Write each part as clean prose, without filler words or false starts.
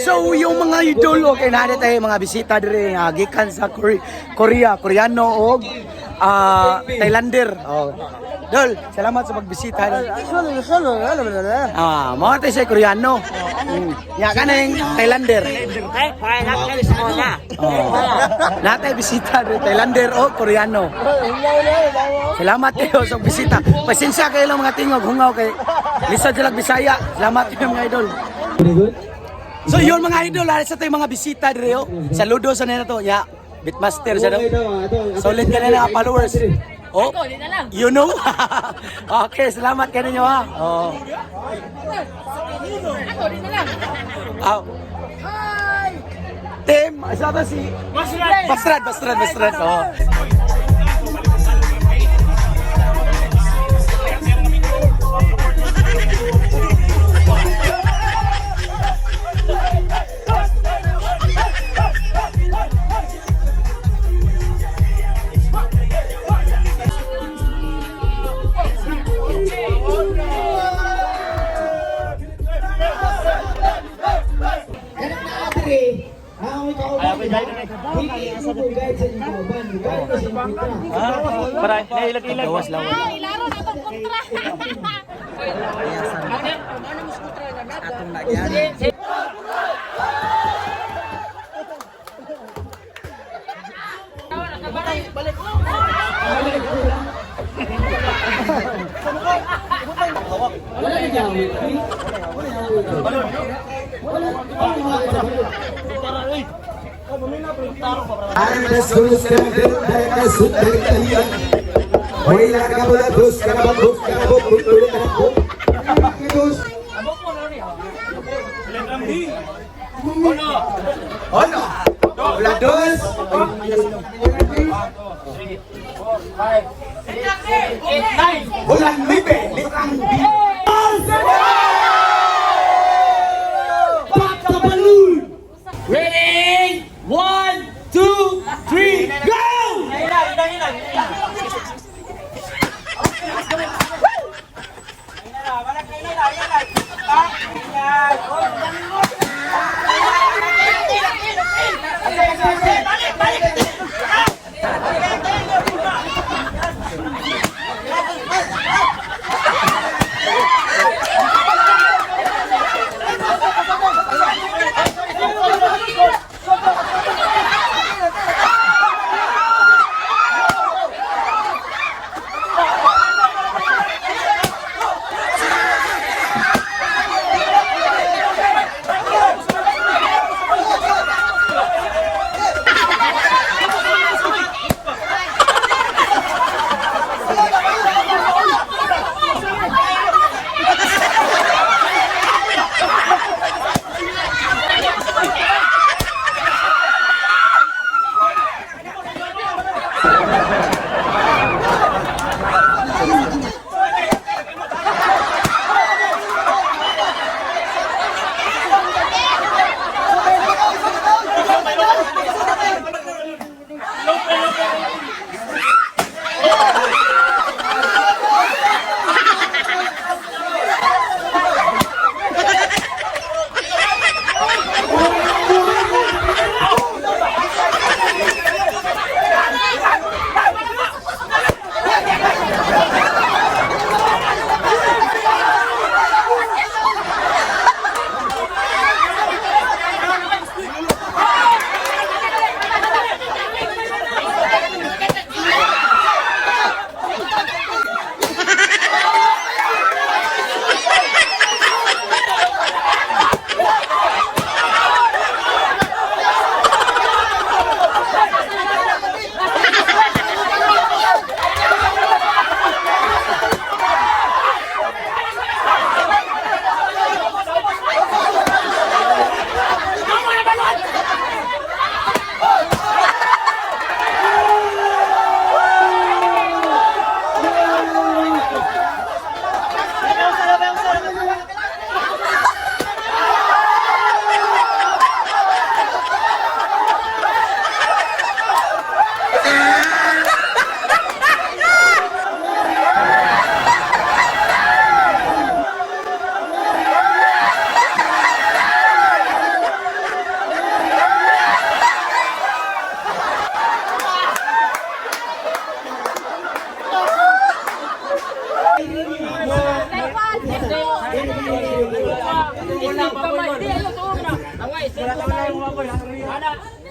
So yung mga idol, okay na tayo mga bisita dire nga gikan sa Korea, Koreano og Thailander. Oh. Dol, salamat sa pagbisita. Ah, mao tayo sa Koreano. Ya kaning Thailander. Oh. Natay bisita dire Thailander o Koreano. Salamat kayo sa bisita. Pasensya kayo lang mga tingog, hungaw kay lisod sila Bisaya. Salamat kayo mga idol. So yun mga idol, hari sa tayo mga bisita dire oh. Saludo sa nila to. Ya, Bitmaster sa daw. Solid ka na mga followers. Oh, you know? Okay, salamat kayo ninyo ha. Oh. Ako, Hi! Tim, isa ba si Basrad? Basrad, Basrad, Basrad. Oh. Para nailag-ilag. Gawas lawan. Ilaro na itong kontra. Atong nagyan. Ready? One, two, three, go!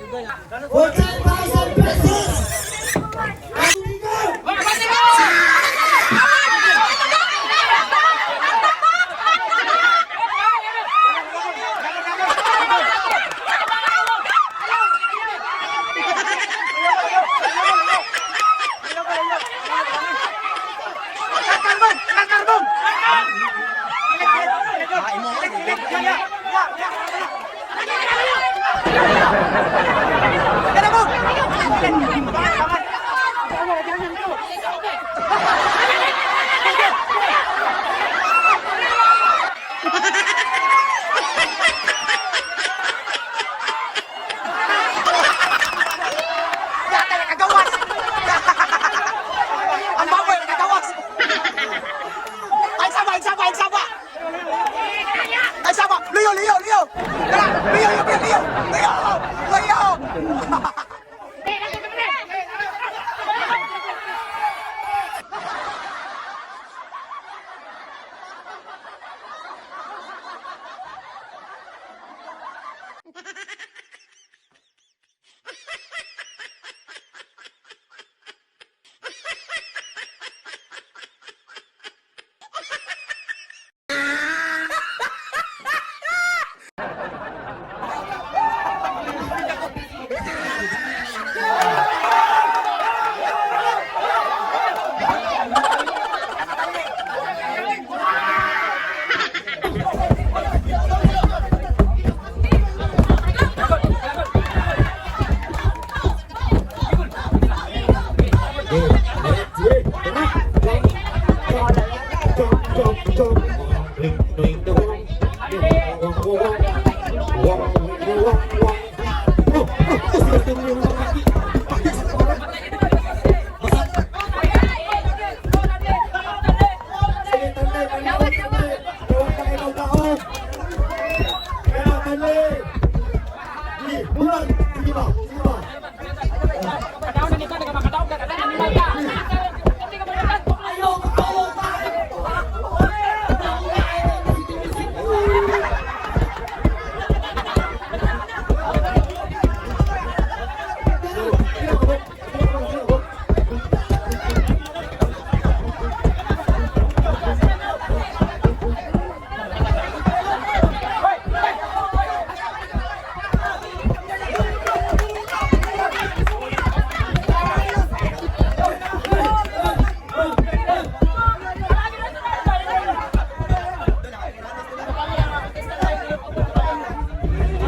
For 10,000 pesos! Kagawas! Ang baboy, kagawas! Ay, sama, ay, sama, ay, sama! Ay, sama! Leo, Leo, Leo! Tara! Leo, Leo, Leo! Leo! Leo! Sige ba? Sige ba?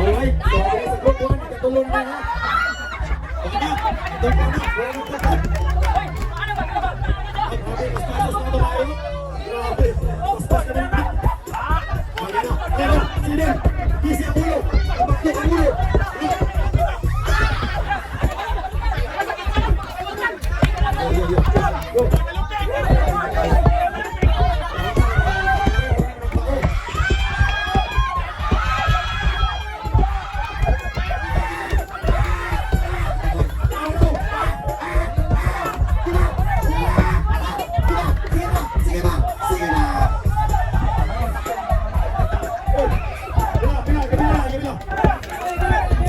Alright, so sa group 1, ikatulong na ha. Tulong na, wala nang takot. Grabe, paspasos na babae. Grabe, paspas na rin. Ayun na, ayun na, sige. Kisi ang ulo, abaktok ang ulo. Yo, yo, yo. Go. Sige ba? Sige ba? Pila, pila, pila, pila.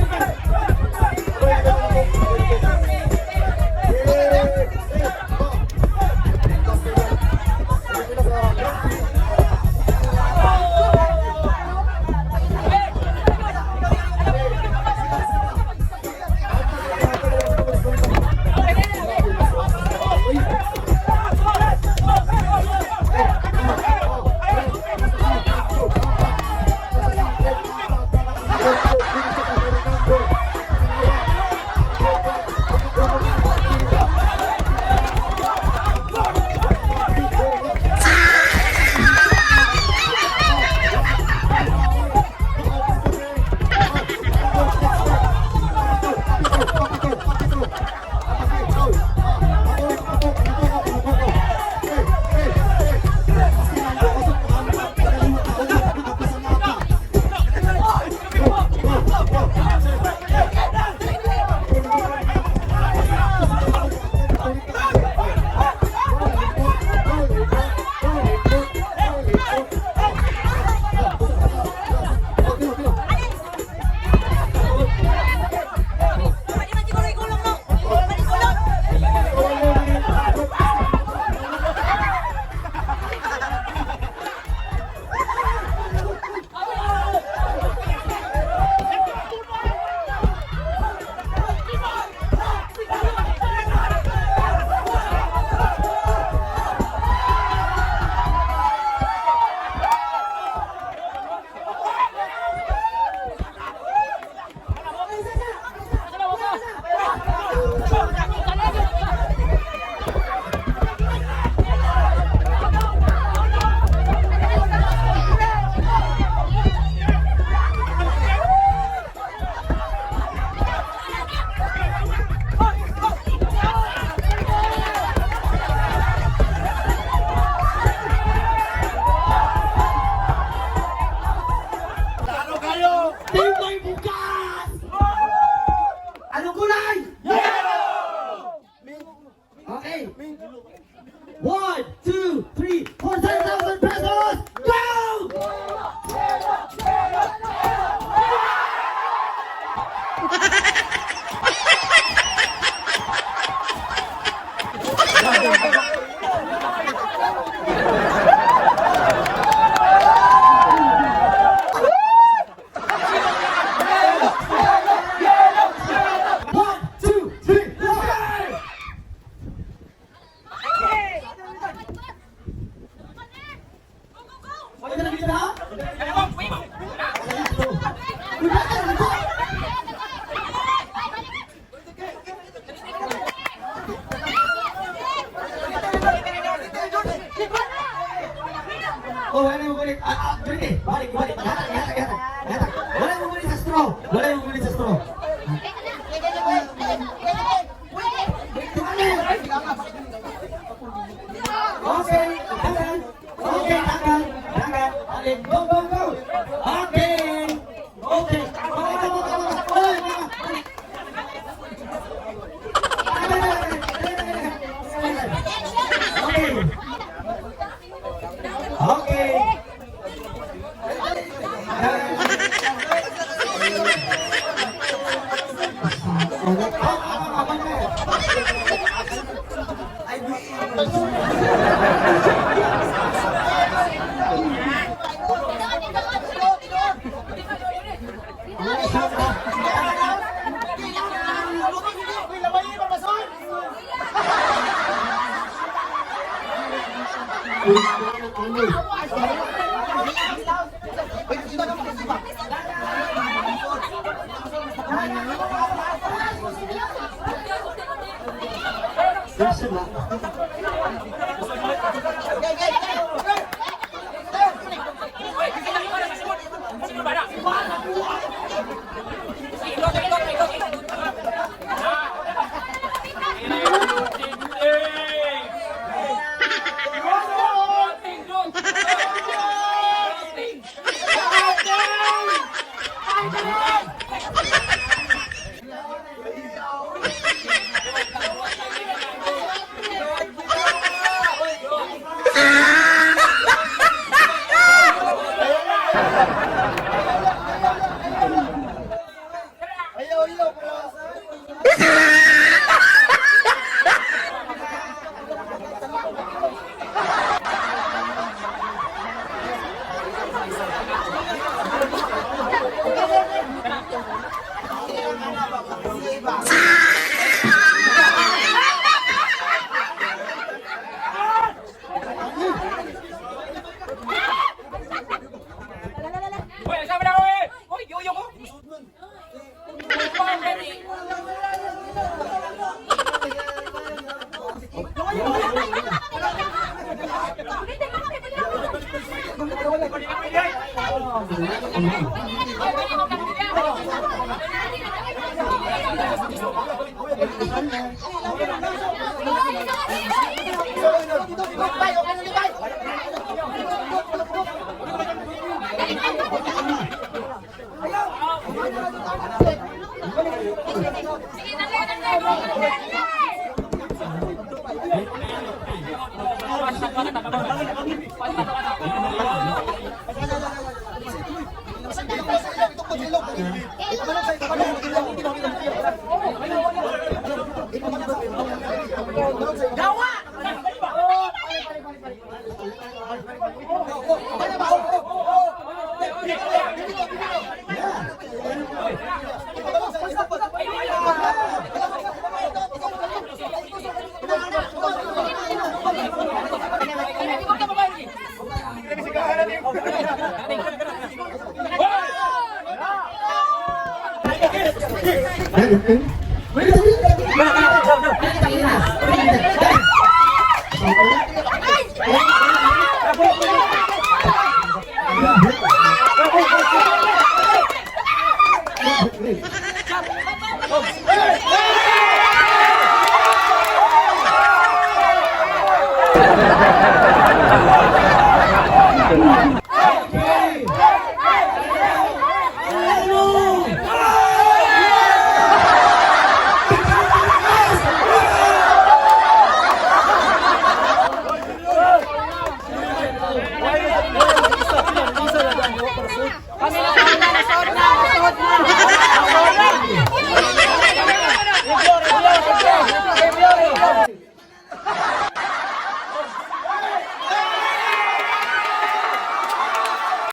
Uy, sama na ko eh! Uy, yuyo ko!